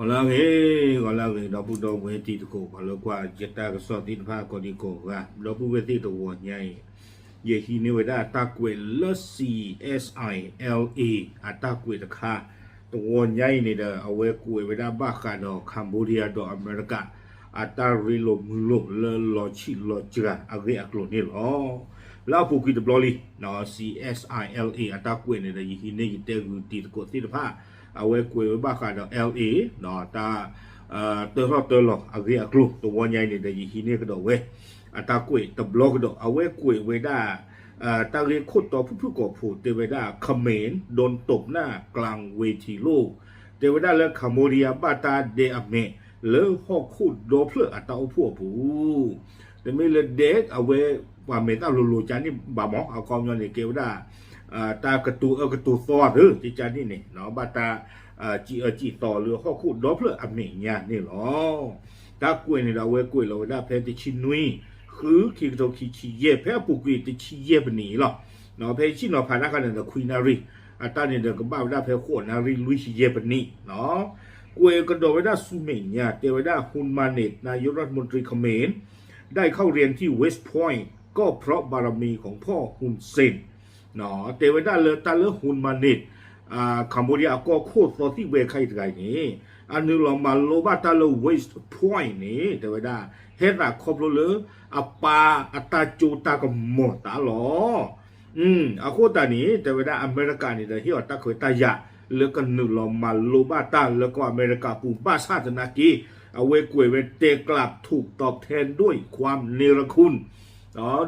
ဂီၤလၢအဂ့ၤ, ဂီၤလၢအဂ့ၤ ဒီပုၢ်ဒီဝဲၢ်တံၤသကိး ပှၤလၢကွၢ်ယတၢ်ကစီၣ်သ့ၣ်တဖၣ်ကိးဒံကိးဂၤ, ဒီပုၢ်ဝဲၢ်သ့ၣ်တဝီၤညါအံၤ, ယဟံးန့ၢ်ဝဲဒၣ်တၢ်ကွဲးလၢ C S I L A အတၢ်ကွဲးတခါ, တဝီၤညါအံၤန့ၣ်ဒီး အဝဲကွဲးဝဲဒၣ်ဘၣ်ဃးဒီး Cambodia ဒီးအမဲရကၤ အတၢ်ရ့လိာ်မုာ်လိာ်လၢလီၤဆံးလီၤစှၤအဂ့ၢ်အကျိၤန့ၣ်လီၤ. လၢအပူၤကွံာ်တဘျီလံ C S I L A အတၢ်ကွဲးန့ၣ်ဒီး ယဟံးန့ၢ်ယတဲဂုာ်တံၤသကိးသ့ၣ်တဖၣ်, အဝဲကွဲးဝဲဘၣ်ဃးဒီး L A တၢ် တၢထီၣ်တၢလီၤအဂ့ၢ်အကျိၤ တဝီၤညါအံၤန့ၣ်ဒီး ယဟံးန့ၢ်ကဒီးဝဲ အတၢ်ကွဲးတဘျီကဒီး အဝဲကွဲးဝဲဒၣ် တၢ်ဂ့ၢ်ခိၣ်တီဖုၣ်ဖုၣ်ကိာ်ဖိတဲဝဲဒၣ် ခမ့ၣ် ဒိၣ်တုးနၢ် ကလၣ်ဝ့ၤထံးလိၣ်, တဲဝဲဒၣ်လၢ Cambodia ဘၣ်တၢ်ဒဲးအမဲာ် လၢဟီၣ်ခိၣ်ဒီဖျၢၣ်အတၢ်အိၣ်ဖှိၣ်အပူၤ, တမ့ၢ်လၢဒဲးအဝဲ ပှၤမဲာ်သၣ်လိၤလိၤကန့ၣ်ဘၣ်မး, အခီပညီန့ၣ် ကဲဝဲဒၣ် တၢ်ကတိၤအၢကတိၤသီသ့ ကကန့ၣ်န့ၣ် ဘၣ်တၢ် စံးအၢစံးသီလၢဟီၣ်ခိၣ်ဒီဖျၢၣ်အမဲာ်ညါန့ၣ်လီၤ. တၢ်ကွဲးန့ၣ်ဒီး အဝဲကွဲးလီၤဝဲဒၣ်ဖဲတဆံနွံ ဃု ခံကထိခံဆံယဲၢ် ဖဲအပူၤကွံာ်တဆံယဲၢ်ပနံးအံၤလီၤ. ဖဲယဆံၣ်နီၤဖးတၢ်ခါန့ၣ်ဒီး ခွံနၣ်ရံၣ်, အတၢ်န့ၣ်ဒီးကဘၣ်ဝဲဒၣ်ဖဲဃိးနၣ်ရံၣ်လွံၢ်ဆံယဲၢ်ပနံး, ကွဲးကဒီးဝဲဒၣ်ဆူမဲာ်ညါ တဲဝဲဒၣ် Hun Manet နာယိရၣ်မူတရံး ခမ့ၣ် ได้เข้าเรียนที่ West Point ก็เพราะบารมีของพ่อ ฮุน เซน တဲဝဲဒၣ်လၢတၢ်လၢ Hun Manet Cambodia အကီၢ်ခိၣ်သီသံၣ်ဝဲခါအံၤတဂၤအံၤန့ၣ် အနုာ်လီၤမၤလိဘၣ်တၢ်လၢ West Point န့ၣ် တဲဝဲဒၣ် ဟဲသးခီဖျိလၢ အပၢ်အတၢ်ကၠိတၢ်ကမီၤသးလီၤ. အဃိသတးန့ၣ် တဲဝဲဒၣ်အမဲရကၤန့ၣ်ဒီး ဟ့ၣ်အီၤတၢ်ခွဲးတၢ်ယာ် လၢကနုာ်လီၤမၤလိဘၣ်တၢ်လၢကီၢ်အမဲရကၤပူၤ ဘၣ်ဆၣ်သနာ်က့ အဝဲကွဲးဝဲ แต่กลับถูกตอบแทนด้วยความเนรคุณ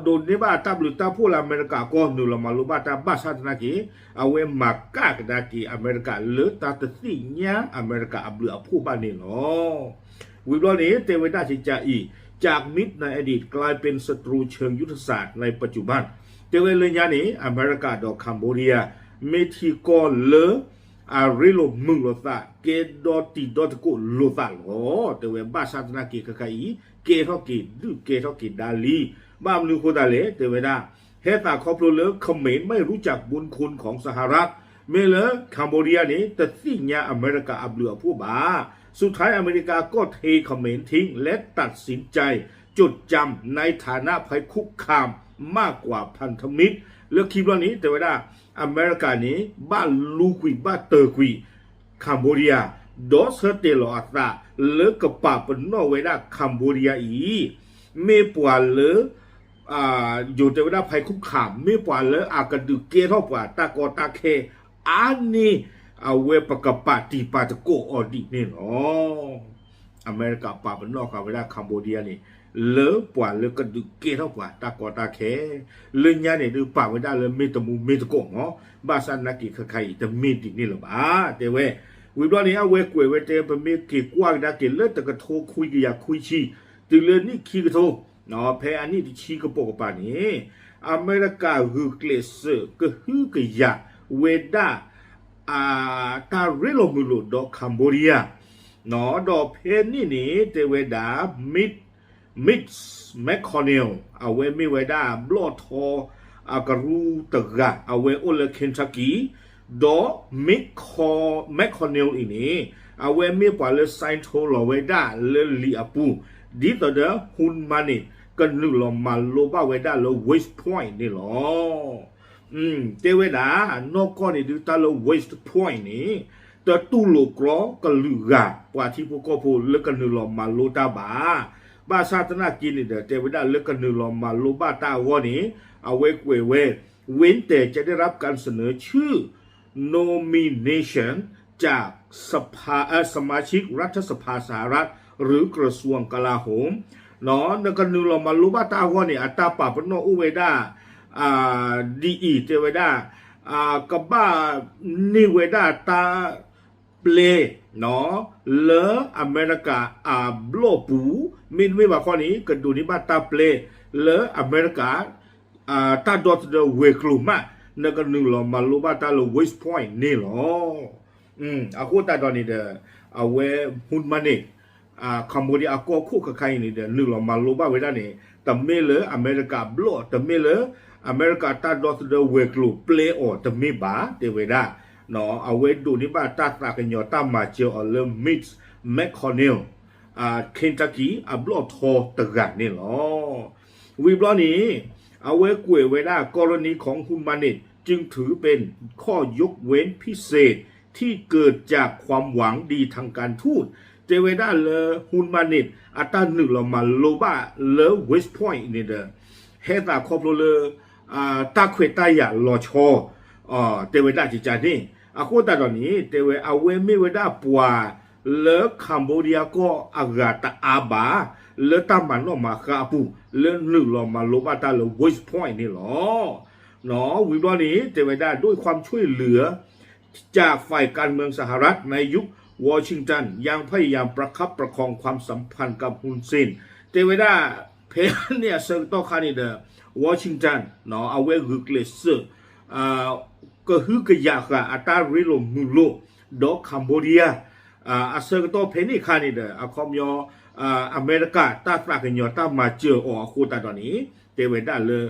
ဒိးန့ၢ်ဘၣ်တၢ်ဘျုးတၢ်ဖှိၣ်လၢအမဲရကၤအကီၢ် နုာ်လီၤမၤလိဘၣ်တၢ်ဘၣ်ဆၣ်သနာ်က့ အဝဲမၤကၣ်ကဒါက့ၤအမဲရကၤလၢတၢ်တသ့ၣ်ညါအမဲရကၤအဘျုးအဖှိၣ်ဘᣣ်န့ၣ်လီၤ. ဝံၤဘျီန့ၣ် တဲဝဲဒၣ်စံးကါအံၤ จากมิตรในอดีตกลายเป็นศัตรูเชิงยุทธศาสตร์ในปัจจุบัน တဲဝဲလၢညါန့ၣ် အမဲရကၤဒီး Cambodia မ့ၢ်ထံကီၢ်လၢ အရ့လိာ်မုာ်လိာ်သး ကဲဒီတံၤဒီသကိးလိာ်သးလီၤ. တဲဝဲဘၣ်ဆၣ်သနာ်က့ ခဲခါအံၤ ကဲထီၣ်က့ၤဒုးကဲထီၣ်က့ၤဒါလံ. ဘၣ်မနုၤအဃိသတးလဲၣ် တဲဝဲဒၣ် ဟဲသးခီဖျိလၢ เขมรไม่รู้จักบุญคุณของสหรัฐ မ့ၢ်လၢ Cambodia န့ၣ် တသ့ၣ်ညါအမဲရကၤအဘျုးအဖှိၣ်ဘၣ်. สุดท้ายอเมริกาก็เทเขมรทิ้งและตัดสินใจจดจำในฐานะภัยคุกคามมากกว่าพันธมิตร လၢခံဘျီန့ၣ် တဲဝဲဒၣ် အမဲရကၤန့ၣ် ဘၣ်လူကွံာ်ဘၣ်တၢၢ်ကွံာ် Cambodia ဒီးဆၢတဲာ်လီၤအသးလၢကပာ်ပနီၣ်ဝဲဒၣ် Cambodia အံၤ မ့ၢ်ပှၤလၢ ယိၤတဲဝဲဒၣ် ภัยคุกคาม မ့ၢ်ပှၤလၢအကဒုးကဲထီၣ်ပှၤတၢ်ကီတၢ်ခဲ အါန့ၢ် အဝဲပကပာ်တံၢ်ပာ်သကိးအီၤဒ်န့ၣ်လီၤ. အမဲရကၤပာ်ပနီၣ်ဃာ်ဝဲဒၣ် Cambodia န့ၣ် လၢပှၤလၢကဒုးကဲထီၣ်ပှၤတၢ်ကီတၢ်ခဲ, လၢညါန့ၣ်ဒုး ပာ်ဝဲဒၣ်လၢမ့ၢ်တမူမ့ၢ်တကိးမး, ဘၣ်ဆၣ်သနာ်က့ ခဲခါအံၤ တမ့ၢ်ဒ်န့ၣ်လၢၤဘၣ် တဲဝဲ. ဝံၤဘျီန့ၣ် အဝဲကွဲးဝဲတဲ ပမ့ၢ်က့ၤကွၢ်ကဒါက့ၤလၢတကထိခွံကယၤခွံဆံ တုၤလၢနံၣ်ခံကထိ ဖဲအနံၣ်တဆံကပိာ်ကပၤန့ၣ် အမဲရကၤဂုာ်ကျဲးစၢးကဟုကယာ်ဝဲဒၣ် တၢ်ရ့လိာ်မုာ်လိာ်ဒီး Cambodia ဒီးဖဲန့ၣ်န့ၣ် တဲဝဲဒၣ် Mitch McConnell အဝဲမ့ၢ်ဝဲဒၣ်ဘျီၣ်ထီ အကရူၢ်တဂၤ အဝဲအိၣ်လၢ Kentucky ဒီး McConnell အံၤန့ၣ် အဝဲမ့ၢ်ပှၤလၢ sign ထိလီၤဝဲဒၣ်လၢလံာ်အပူၤ ဒ်သိးဒီး Hun Manet ကနုာ်လီၤမၤလိဘၣ်ဝဲဒၣ်လၢ West Point န့ၣ်လီၤ. တဲဝဲဒၣ် နီၢ်ကီၢ်န့ၣ်ဒုး တၢ်လၢ West Point န့ၣ် တတူၢ်လိာ်ကြီကလုာ်ဂၤ ပှၤထံဖိကီၢ်ဖိလၢကနုာ်လီၤမၤလိတၢ်ဘၣ်. ဘၣ်ဆၣ်သနာ်က့န့ၣ်ဒီး တဲဝဲဒၣ်လၢကနုာ်လီၤမၤလိဘၣ်တၢ်အဂီၢ်န့ၣ် အဝဲကွဲးဝဲ เว้นแต่จะได้รับการเสนอชื่อ nomination จากสภา เอ่อ สมาชิกรัฐสภาสหรัฐ หรือกระทรวงกลาโหม နကနုာ်လီၤမၤလိဘၣ်တၢ်အဂီၢ်န့ၣ် အတၢ်ပာ်ပနီၣ်အိၣ်ဝဲဒၣ် ဒ်အံၤ တဲဝဲဒၣ် ကဘၣ်န့ၢ်ဝဲဒၣ်တၢ်ပျဲ လၢအမဲရကၤအဘျီၣ်ပူၤ မ့တမ့ၢ်ဘၣ်ခီန့ၣ် ကဒိးန့ၢ်ဘၣ်တၢ်ပျဲလၢအမဲရကၤ တၢ်ဒီသဒၢဝဲၤကျိၤမး နကနုာ်လီၤမၤလိဘၣ်တၢ်လၢ West Point န့ၣ်လီၤ. အဃိသတးဒီးန့ၣ်ဒီး အဝဲ Hun Manet Cambodia အကီၢ်ခိၣ်ခဲခါအံၤန့ၣ်ဒီး နုာ်လီၤမၤလိဘၣ်ဝဲဒၣ်န့ၣ် တမ့ၢ်လၢအမဲရကၤဘျီၣ် တမ့ၢ်လၢအမဲရကၤတၢ်ဒီသဒၢဝဲၤကျိၤပျဲအီၤတမ့ၢ်ဘၣ် တဲဝဲဒၣ် အဝဲဒိးန့ၢ်ဘၣ်တၢ်သးကညီၤတၢ်မၤစၢၤအီၤလၢ Mitch McConnell, Kentucky အဘျီၣ်ထီတဂၤန့ၣ်လီၤ. ဝံၤဘျီန့ၣ် အဝဲကွဲးဝဲဒၣ် กรณีของฮุนมาเนตจึงถือเป็นข้อยกเว้นพิเศษที่เกิดจากความหวังดีทางการทูต တဲဝဲဒၣ်လၢ ဟူန်မၤနံး အတၢ်နုာ်လီၤမၤလိဘၣ်လၢ West Point န့ၣ်ဒီး ဟဲသးခီဖျိလၢ တၢ်ခွဲးတၢ်ယာ်လီၤဆီ တဲဝဲဒၣ်ကကန့ၣ် အဃိသတးဒီးန့ၣ် တဲဝဲအဝဲမ့ၢ်ဝဲဒၣ်ပှၤလၢ Cambodia ကီၢ်အဂၤတအါဘၣ် လၢတၢ်မၤနီၣ်မၤဃါအပူၤ လၢနုာ်လီၤမၤလိဘၣ်တၢ်လၢ West Point န့ၣ်လီၤ. ဝံၤဘျီန့ၣ် တဲဝဲဒၣ် ด้วยความช่วยเหลือ จากฝ่ายการเมืองสหรัฐในยุค Washington ยังพยายามประคับประคองความสัมพันธ์กับฮุนเซน တဲဝဲဒၣ် ဖဲန့ၣ်အဆၢကတီၢ်ခါန့ၣ်ဒီး Washington အဝဲဂုာ်ကျဲးစၢး ကဟုကယာ်ဃာ်အတၢ်ရ့လိာ်မုာ်လိာ် ဒီး Cambodia အဆၢကတီၢ်ဖဲန့ၣ်အခါန့ၣ်ဒီး အခီပညီ အမဲရကၤတၢ်သးကညီၤတၢ်မၤစၢၤအီၤအဃိသတးဒီးန့ၣ် တဲဝဲဒၣ်လၢ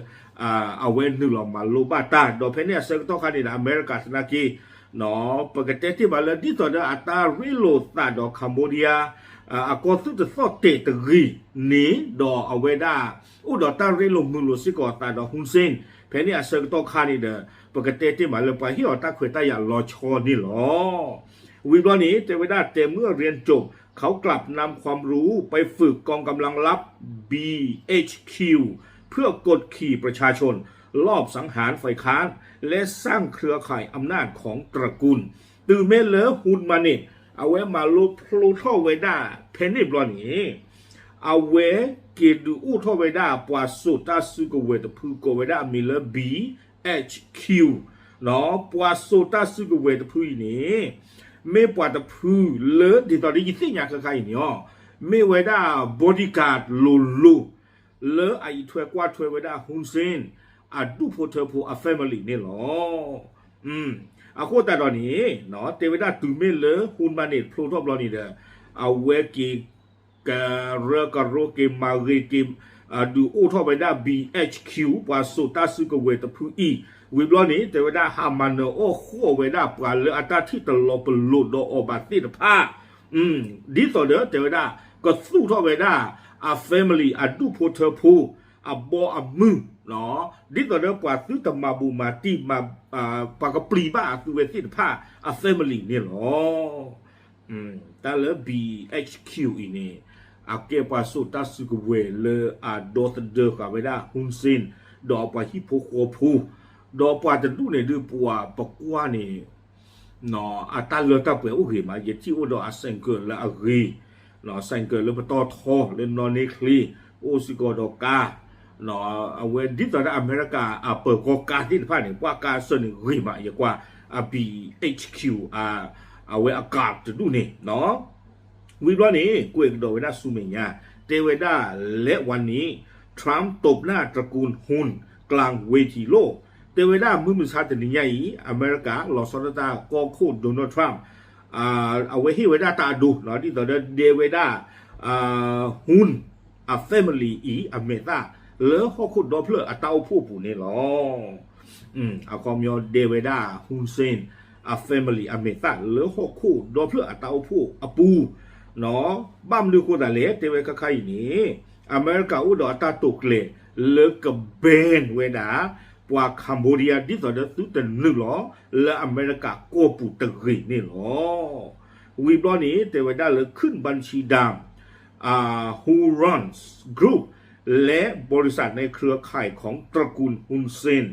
အဝဲနုာ်လီၤမၤလိဘၣ်တၢ် ဒီးဖဲန့ၣ်အဆၢကတီၢ်ခါန့ၣ်ဒီး အမဲရကၤသနာ်က့ ပကတဲတ့ၢ်ဘၣ်လၢ ဒ်သိးဒီးအတၢ်ရ့လိာ်သးဒီး Cambodia အကီၢ်သူၣ်တသီၣ်တဲာ်တဂ့ၤန့ၣ် ဒီးအဝဲဒၣ် အိၣ်ဒီးတၢ်ရ့လိာ်မုာ်လိာ်စ့ၢ်ကီးအသးဒီး Hun Sen ဖဲန့ၣ်အဆၢကတီၢ်ခါန့ၣ်ဒီး ပကတဲတ့ၢ်ဘၣ်လၢပှၤဟ့ၣ်အီၤတၢ်ခွဲးတၢ်ယာ်လီၤဆီန့ၣ်လီၤ. ဝံၤဘျီန့ၣ် တဲဝဲဒၣ် แต่เมื่อเรียนจบ เขากลับนำความรู้ไปฝึกกองกำลังลับ บีเอชคิว เพื่อกดขี่ประชาชน ลอบสังหารฝ่ายค้าน และสร้างเครือข่ายอำนาจของตระกูล တုၤမ့ၢ်လၢ Hun Manet အဝဲမၤလိဖျိထီၣ်ဝဲဒၣ် ဖဲန့ၣ်ဘျီန့ၣ် အဝဲက့ၤဒုးအိၣ်ထီၣ်ဝဲဒၣ် ပှၤစိာ်တၢ်စုကဝဲၤတဖုကိးဝဲဒၣ်အမံၤလၢ ဘီအ့ၣ်ခၠူၣ် ပှၤစိာ်တၢ်စုကဝဲၤတဖုအံၤန့ၣ် မ့ၢ်ပှၤတဖုလၢ ဒ်သိးဒီးယသ့ၣ်ညါခဲခါအံၤန့ၣ် မ့ၢ်ဝဲဒၣ် bodyguard လိၤလိၤ လၢအအံးထွဲကွၢ်ထွဲဝဲဒၣ် Hun Sen အဒူၣ်ဖိထၢဖိအ family န့ၣ်လီၤ. အဃိသတးဒီးန့ၣ် တဲဝဲဒၣ်တုၤမ့ၢ်လၢ Hun Manet ဖျိထီၣ်ဘျီန့ၣ်ဒီး အဝဲက့ၤ ကရၢကရိက့ၤမၤဂ့ၤက့ၤ ဒုးအိၣ်ထီၣ်ဝဲဒၣ် ဘီအ့ၣ်ခၠူၣ် ပှၤစိာ်တၢ်စုကဝဲၤတဖုအံၤ ဝံၤဘျီန့ၣ် တဲဝဲဒၣ်ဟးမၤနၢၤအီၣ်ဃီၣ်ဝဲဒၣ်ပှၤလၢအတၢ်ထံၣ်တလီၤပလိာ်ဒီးအီၤဘၣ်သ့ၣ်တဖၣ် ဒ်သိးဒီးတဲဝဲဒၣ် ကသူၣ်ထီၣ်ဝဲဒၣ် အ family အဒူၣ်ဖိထၢဖိ အဘီအမုၢ် ဒ်သိးဒီးပှၤသုတမၤဘူၣ်မၤတံၢ် ပှၤကပျံၤဘၣ်အသုဝဲသ့ၣ်တဖၣ်အ family န့ၣ်လီၤ. တၢ်လၢ ဘီအ့ၣ်ခၠူၣ် အံၤန့ၣ် အကဲပှၤစိာ်တၢ်စုကဝဲၤလၢအဒီသဒၢဃာ်ဝဲဒၣ် Hun Sen ဒီးပှၤဟံၣ်ဖိဃီဖိ ဒီးပှၤတဒူၣ်န့ၣ်ဒုးပှၤပကွၢ်န့ၣ် အတၢ်လၢတၢ်ပှဲၤအိၣ်ဂ့ၤမး ယထံၣ်အိၣ်ဒီးအ ဆိုင်ကယ် လၢအဂ့ၤ ဆိုင်ကယ် လၢပတီၢ်ထီ လၢနီၣ်န့ၢ်ချ့ အိၣ်စ့ၢ်ကီးဒီးကါ အဝဲဒ်သိးဒီးအမဲရကၤအပၢၤကီၢ်ကါသ့ၣ်တဖၣ်န့ၣ် ပှၤကါဆၢန့ၣ်ဂ့ၤမး ယကွၢ် အ ဘီအ့ၣ်ခၠူၣ် အဝဲအကါတဒူၣ်န့ၣ် ဝံၤဘျီန့ၣ် ကွဲးကဒီးဝဲဒၣ်ဆူမဲာ်ညါ တဲဝဲဒၣ် และวันนี้ ทรัมป์ตบหน้าตระกูลฮุนกลางเวทีโลก တဲဝဲဒၣ်မုၢ်မဆါတနံၤညါအံၤ အမဲရကၤလီၤဆီဒၣ်တၢ်ကီၢ်ခိၣ် Donald Trump အဝဲဟ့ၣ်ဝဲဒၣ်တၢ်အဒိ ဒ်သိးဒီးဒဲဝဲဒၣ် Hun အ family အံၤအမဲာ်သၣ် လၢဟီၣ်ခိၣ်ဒီဖျၢၣ်အတၢ်အိၣ်ဖှိၣ်အပူၤန့ၣ်လီၤ. အခီပညီဒဲဝဲဒၣ် Hun Sen အ family အမဲာ်သၣ် လၢဟီၣ်ခိၣ်ဒီဖျၢၣ်အတၢ်အိၣ်ဖှိၣ်အပူၤ ဘၣ်မနုၤအဃိသတးလဲၣ် တဲဝဲခါခါအံၤန့ၣ် အမဲရကၤအိၣ်ဒီးအတၢ်တိာ်ကျဲၤလၢက ban ဝဲဒၣ် ပှၤ Cambodia ဒ်သိးဒီးသုတနုာ်လီၤ လၢအမဲရကၤကီၢ်ပူၤတဂ့ၤန့ၣ်လီၤ. ဝံၤဘျီန့ၣ် တဲဝဲဒၣ်လၢ ขึ้นบัญชีดำ Hurons Group และบริษัทในเครือข่ายของตระกูลฮุนเซน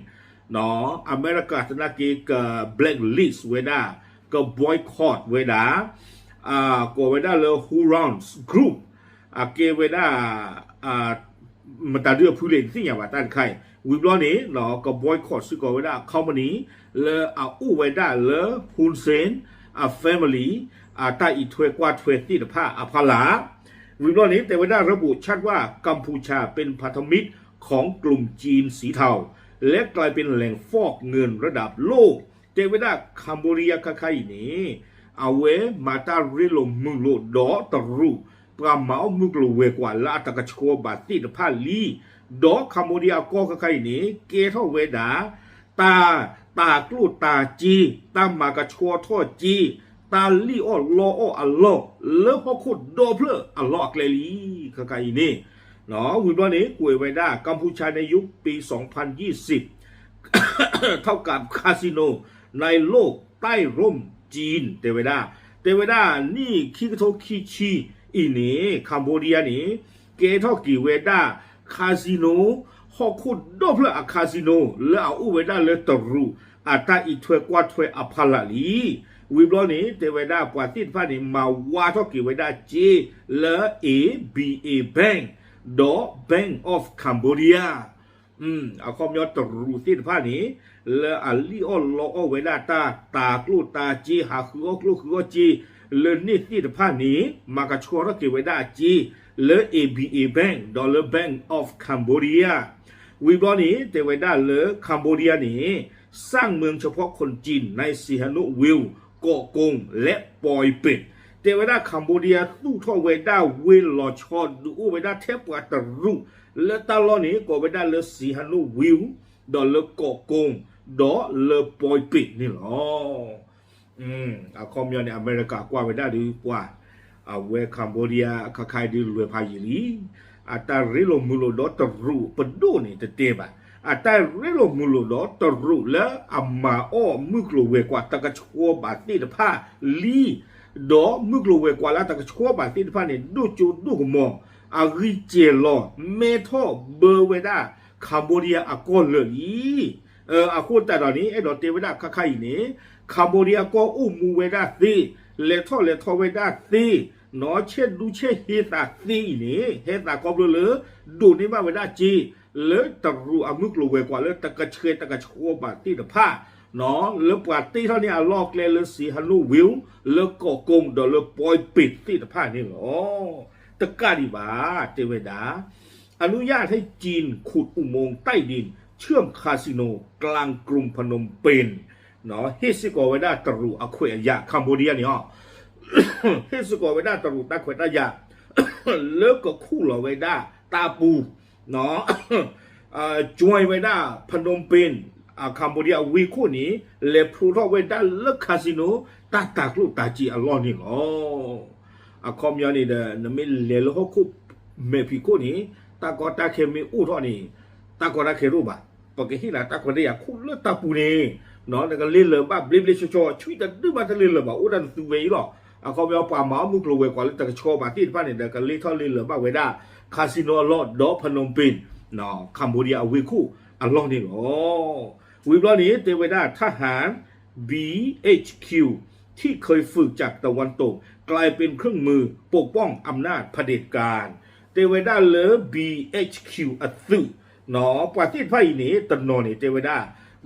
အမဲရကၤသနာ်က့ က blacklist ဝဲဒၣ် က boycott ဝဲဒၣ် ကိးဝဲဒၣ်လၢ Hurons Group အကဲဝဲဒၣ် မတၤဒုအဖုလဲၣ် တသ့ၣ်ညါဘၣ်တၢ်တခါအံၤ ဝံၤဘျီန့ၣ် က boycott စ့ၢ်ကီးဝဲဒၣ် company လၢအအိၣ်ဝဲဒၣ်လၢ Hun Sen အ family အတၢ်အံးထွဲကွၢ်ထွဲသ့ၣ်တဖၣ်အဖီလာ် ဝံၤဘျီန့ၣ် တဲဝဲဒၣ် ระบุชัดว่ากัมพูชาเป็นพันธมิตรของกลุ่มจีนสีเทา และกลายเป็นแหล่งฟอกเงินระดับโลก တဲဝဲဒၣ် Cambodia ခါခါအံၤန့ၣ် အဝဲမၤတၢ်ရ့လိာ်မုာ်လိာ်ဒီးတရူး ပှၤမၤအီၣ်မုၢ်ကျိၤဝဲၤကွာ်လၢအတကဆှီဘၣ်သ့ၣ်တဖၣ်လံ ဒီး Cambodia အကီၢ်ခါခါအံၤန့ၣ် ကဲထီၣ်ဝဲဒၣ် တၢ် တၢ်ကျိၣ်တၢ်စ့, တၢ်မၤကဆှီထီၣ်စ့, တၢ်လံၣ်အီၣ်လီအီၣ်အလီၢ် လၢဟီၣ်ခိၣ်ဒီဖျၢၣ်အလီၢ်အကျဲလံ. ခဲခါအံၤန့ၣ် ဝံၤဘျီန့ၣ် ကွဲးဝဲဒၣ် กัมพูชาในยุคปีสองพันยี่สิบ เท่ากับคาสิโนในโลกใต้ร่มจีน တဲဝဲဒၣ်, တဲဝဲဒၣ်နံၣ်ခံကထိခံဆံအံၤန့ၣ် Cambodia န့ၣ် ကဲထီၣ်က့ၤဝဲဒၣ် casino ဟီၣ်ခိၣ်ဒီဖျၢၣ်အ casino လၢအအိၣ်ဝဲဒၣ်လၢတရူးအတၢ်အံးထွဲကွၢ်ထွဲအဖီလာ်လံ. ဝံၤဘျီန့ၣ် တဲဝဲဒၣ်ပှၤသ့ၣ်တဖၣ်န့ၣ် မၤဝါထီၣ်က့ၤဝဲဒၣ်စ့လၢ A B A Bank ဒီး Bank of Cambodia အခီပညီတရူးသ့ၣ်တဖၣ်န့ၣ် လၢအလံၣ်အီၣ်လီအီၣ်ဝဲဒၣ်တၢ် တၢ်ကျိၣ်တၢ်စ့ ဟးဃုအီၣ်ကျိၣ်ဃုအီၣ်စ့ လၢန့ၣ်သ့ၣ်တဖၣ်န့ၣ် မၤကဆှီထီၣ်က့ၤဝဲဒၣ်အစ့ လၢ A B A Bank ဒီးလၢ Bank of Cambodia. ဝံၤဘျီန့ၣ် တဲဝဲဒၣ်လၢ Cambodia န့ၣ် สร้างเมืองเฉพาะคนจีนในสีหนุวิล เกาะกง และปอยเปต တဲဝဲဒၣ် Cambodia သူၣ်ထီၣ်ဝဲဒၣ်ဝ့ၢ်လီၤဆီဒုးအိၣ်ဝဲဒၣ်ထဲပှၤတရူး လၢတၢ်လီၢ်န့ၣ် ကိးဝဲဒၣ်လၢ สีหนุวิล ဒီးလၢ เกาะกง ဒီးလၢ ปอยเปต န့ၣ်လီၤ. အခီပညီန့ၣ် အမဲရကၤကွၢ်ဝဲဒၣ်ဒုးပှၤ အဝဲ Cambodia ခါခါအံၤဒုးလွဲၢ်ဖးယံာ်လံ. အတၢ်ရ့လိာ်မုာ်လိာ်ဒီးတရူးပဒိၣ်န့ၣ်တတဲဘၣ်. အတၢ်ရ့လိာ်မုာ်လိာ်ဒီးတရူးလၢအမၤအီၣ်မုၢ်ကျိၤဝဲၤကွာ်တကဆှီဘၣ်သ့ၣ်တဖၣ်လံ ဒီးမုၢ်ကျိၤဝဲၤကွာ်လၢတကဆှီဘၣ်သ့ၣ်တဖၣ်န့ၣ် ဒိၣ်ကၠိဒိၣ်ကမီၤ အဂံၢ်စဲၤလီၤ မဲထီၣ်ဘၢဝဲဒၣ် Cambodia အကီၢ်လၢာ်လံ. အဃိသတးဒီးန့ၣ် အဲၣ်ဒိးတဲဝဲဒၣ်ခါခါအံၤန့ၣ် Cambodia ကီၢ်အိၣ်မူဝဲဒၣ်သ့, လဲၤထီၣ်လဲၤထီဝဲဒၣ်သ့, နီၢ်ဆဲးဒူဆဲးဟ့သးသ့အံၤန့ၣ် ဟဲသးခီဖျိလၢ ဒိးန့ၢ်ဘၣ်ဝဲဒၣ်စ့ လၢတရူးအမုၢ်ကျိၤဝဲၤကွာ်လၢတကဆှဲတကဆှီဘၣ်သ့ၣ်တဖၣ် လၢပှၤတ့ထီၣ်န့ၢ်အလီၢ်အကျဲလၢ สีหนุวิล လၢ เกาะกง ဒီးလၢ ปอยเปต သ့ၣ်တဖၣ်န့ၣ်လီၤ. တကးဒံးဘၣ် တဲဝဲဒၣ် อนุญาตให้จีนขุดอุโมงค์ใต้ดินเชื่อมคาสิโนกลางกรุงพนมเปญ ဟ့ၣ်စ့ၢ်ကီးဝဲဒၣ်တရူးအခွဲးအယာ် Cambodia န့ၣ်လီၤ. ဟ့ၣ်စ့ၢ်ကီးဝဲဒၣ်တရူးတၢ်ခွဲးတၢ်ယာ် လၢကခူၣ်လီၤဝဲဒၣ်တၢ်ပူၤ join ဝဲဒၣ် Phnom Penh အ Cambodia အဝ့ၢ်ခိၣ်န့ၣ် လဲၤဖျိထီၣ်ဝဲဒၣ်လၢ casino တၢ်တၤကျိၣ်တၤစ့အလီၢ်န့ၣ်လီၤ. အခီပညီန့ၣ်ဒီး နမ့ၢ်လဲၤလၢဟီၣ်ခိၣ်မဲာ်ဖံးခိၣ်န့ၣ် တၢ်ကီတၢ်ခဲမ့ၢ်အိၣ်ထီၣ်န့ၣ် တၢ်ကီတၢ်ခဲတအိၣ်ဘၣ်. ပကဟ့ၣ်နၤတၢ်ခွဲးတၢ်ယာ်ခိၣ်လၢတၢ်ပူၤန့ၣ် နကလ့လၢၤဘၣ်ဘျ့ဘျ့ဆှီဆှီ ဆွံတဒုဘၣ်တလ့လၢၤဘၣ် အိၣ်ဒၣ်နသုဝဲအံၤလီၤ. အခီပညီပှၤမၤအီၣ်မုၢ်ကျိၤဝဲၤကွာ်လၢတကဆှီဘၣ်သ့ၣ်တဖၣ်န့ၣ်ဒီး ကလ့ထီၣ်လ့လၢၤဘၣ်ဝဲဒၣ် casino အလီၢ်ဒီး Phnom Penh Cambodia အဝ့ၢ်ခိၣ်အလီၢ်န့ၣ်လီၤ. ဝံၤဘျီန့ၣ် တဲဝဲဒၣ် ทหาร บีเอชคิว ที่เคยฝึกจากตะวันตก กลายเป็นเครื่องมือปกป้องอำนาจเผด็จการ တဲဝဲဒၣ်လၢ ဘီအ့ၣ်ခၠူၣ် အသုး ပှၤသ့ၣ်တဖၣ်အံၤန့ၣ် တနီၤန့ၣ် တဲဝဲဒၣ်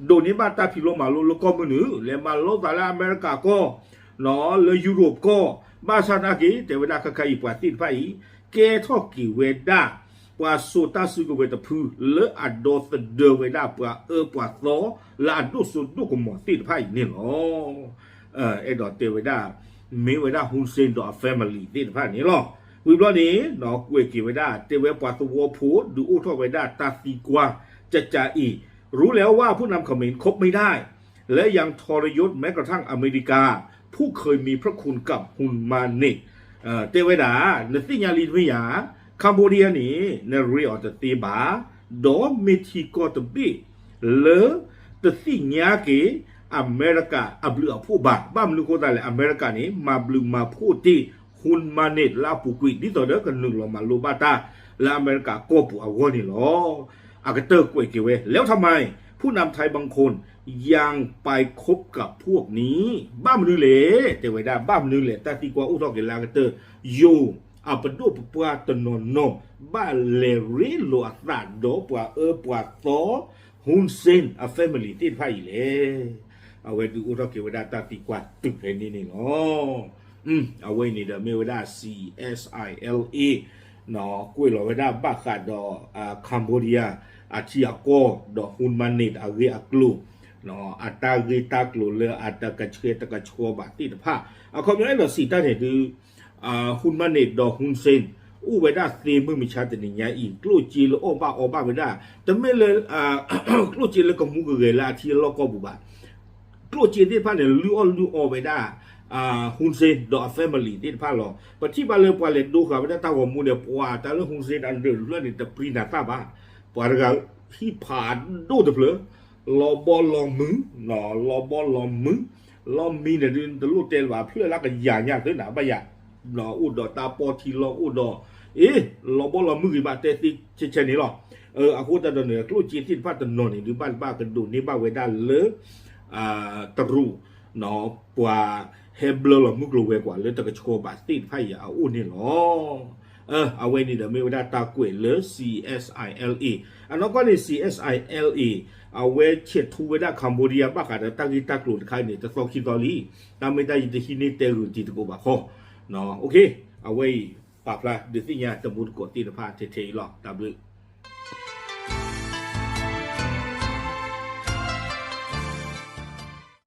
ဒိးန့ၢ်ဘၣ်တၢ်ဖံးလိမၤလိလၢကီၢ်မုၢ်နုာ် လဲၤမၤလိသးလၢအမဲရကၤကီၢ် လၢယူရိၣ်ကီၢ် ဘၣ်ဆၣ်သနာ်က့ တဲဝဲဒၣ်ခဲခါအံၤ ပှၤသ့ၣ်တဖၣ်အံၤ ကဲထီၣ်က့ၤဝဲဒၣ် ပှၤစိာ်တၢ်စုကဝဲၤတဖု လၢအဒီသဒၢဝဲဒၣ်ပှၤအၢပှၤသီ လၢအဒိၣ်စိဒိၣ်ကမီၤသ့ၣ်တဖၣ်အံၤန့ၣ်လီၤ. အဲၣ်ဒိးတဲဝဲဒၣ် မ့ၢ်ဝဲဒၣ် Hun Sen ဒီးအ family သ့ၣ်တဖၣ်န့ၣ်လီၤ. ဝံၤဘျီန့ၣ် ကွဲးက့ၤဝဲဒၣ် တဲဝဲပှၤသဝီဖိ ဒုးအိၣ်ထီၣ်ဝဲဒၣ်တၢ်သံကွၢ် ကကးအံၤ รู้แล้วว่าผู้นำเขมรคบไม่ได้ และยังทรยศแม้กระทั่งอเมริกา ผู้เคยมีพระคุณกับฮุนมาเนต တဲဝဲဒၣ် နသ့ၣ်ညါလံတမ့ၢ်ဧါ Cambodia န့ၣ် နရ့အီၤတသ့ဘၣ်, ဒီးမ့ၢ်ထံကီၢ်တဘ့ၣ် လၢတသ့ၣ်ညါက့ၤ အမဲရကၤအဘျုးအဖှိၣ်ဘၣ်. ဘၣ်မနုၤအဃိသတးလဲၣ် အမဲရကၤန့ၣ် မၤဘျုးမၤဖှိၣ်တ့ၢ် Hun Manet လၢအပူၤကွံာ် ဒ်သိးဒီးကနုာ်လီၤမၤလိဘၣ်တၢ် လၢအမဲရကၤကီၢ်ပူၤအဂီၢ်န့ၣ်လီၤ. အကတၢၢ်ကွဲးက့ၤဝဲ แล้วทำไมผู้นำไทยบางคนยังไปคบกับพวกนี้ ဘၣ်မနုၤလဲၣ် တဲဝဲဒၣ် ဘၣ်မနုၤလဲၣ် တၢ်သံကွၢ်အိၣ်ထီၣ်က့ၤလၢအကတၢၢ် ယိၤ အပဒိၣ်ပပှၢ်တနီၤနီၤ ဘၣ်လဲၤရ့လိာ်အသးဒီးပှၤအၢပှၤသီ Hun Sen အ family သ့ၣ်တဖၣ်အံၤလဲၣ်. အဝဲဒုးအိၣ်ထီၣ်က့ၤဝဲဒၣ်တၢ်သံကွၢ်တုၤဖဲန့ၣ်န့ၣ်လီၤ. အဝဲအံၤန့ၣ်ဒီးမ့ၢ်ဝဲဒၣ် C S I L A ကွဲးလီၤဝဲဒၣ်ဘၣ်ဃးဒီး Cambodia အထံအကီၢ် ဒီး Hun Manet အဂ့ၢ်အကျိၤ အတၢ်ဂ့ၢ်တၢ်ကျိၤလၢအတကဆှဲတကဆှီဘၣ်သ့ၣ်တဖၣ် အခီပညီအဲၣ်ဒိးစံးတၢ်န့ၣ်ဒုး Hun Manet ဒီး Hun Sen အိၣ်ဝဲဒၣ်သ့မုၢ်မဆါတနံၤညါအံၤ ကျိၣ်စ့လၢအီၣ်ဘၣ်အီဘၣ်ဝဲဒၣ် တမ့ၢ်လၢ ကျိၣ်စ့လၢကမူကဂဲၤလၢအထံအလီၢ်ကီၢ်ပူၤဘၣ်. ကျိၣ်စ့သ့ၣ်တဖၣ်န့ၣ် လုၢ်အီၣ်လုၢ်အီဝဲဒၣ် Hun Sen ဒီးအ family သ့ၣ်တဖၣ်လီၤ. ပထံၣ်ဘၣ်လၢပှၤလဲၤဒိဃာ်ဝဲဒၣ်တၢ်ဂီၤမူန့ၣ် ပှၤတၢ်လၢ Hun Sen အဒၢးတဖျၢၣ်န့ၣ် တပြံနၤသၣ်ဘၣ်. ပှၤတဂၤဟံၣ်ဖးဒိၣ်တဖျၢၣ် လီၤဘီလီၤမုၢ်, လီၤဘီလီၤမုၢ်, လီၤမံန့ၣ်ဒုး တလိၣ်တဲလၢၤဘၣ် ဖျၢၣ်လၢကယၤညါသ့နၤဘၣ်ယၤ, အိၣ်ဒီးတၢ်ပီၢ်ထံလီၢ် အိၣ်ဒီး အ့ လီၤဘီလီၤမုၢ်ဂ့ၤဘၣ် တဲသ့ဆဲးဆဲးန့ၣ်လီၤ. အဃိသတးဒီးန့ၣ် ကျိၣ်စ့သ့ၣ်တဖၣ်တနီၤန့ၣ်ဒုး ဘၣ်တဘၣ်ကဒိးန့ၢ်ဘၣ်ဝဲဒၣ်လၢ တရူး ပှၤဟဲဘျၢလီၤမုၢ်ကျိၤဝဲၤကွာ်လၢတကဆှီဘၣ်သ့ၣ်တဖၣ်အံၤအအိၣ်န့ၣ်လီၤ. အဝဲန့ၣ်ဒီးမ့ၢ်ဝဲဒၣ်တၢ်ကွဲးလၢ C S I L A အနီၢ်ကီၢ်န့ၣ် C S I L A အဝဲဆဲးထူဝဲဒၣ် Cambodia ဘၣ်ဃးဒီးတၢ်ဂ့ၢ်တၢ်ကျိၤတခါအံၤန့ၣ် တသီခံသီလံ. တၢ်မ့ၢ်တၢ်ယံၤတဟံးန့ၢ်တဲဂုာ်တံၤသကိးဘၣ်ခီ အဝဲအံၤ ပာ်ဖျါဒုးသ့ၣ်ညါတံၤသကိးသ့ၣ်တဖၣ်ထဲထဲအံၤလီၤ. တၢ်ဘျုး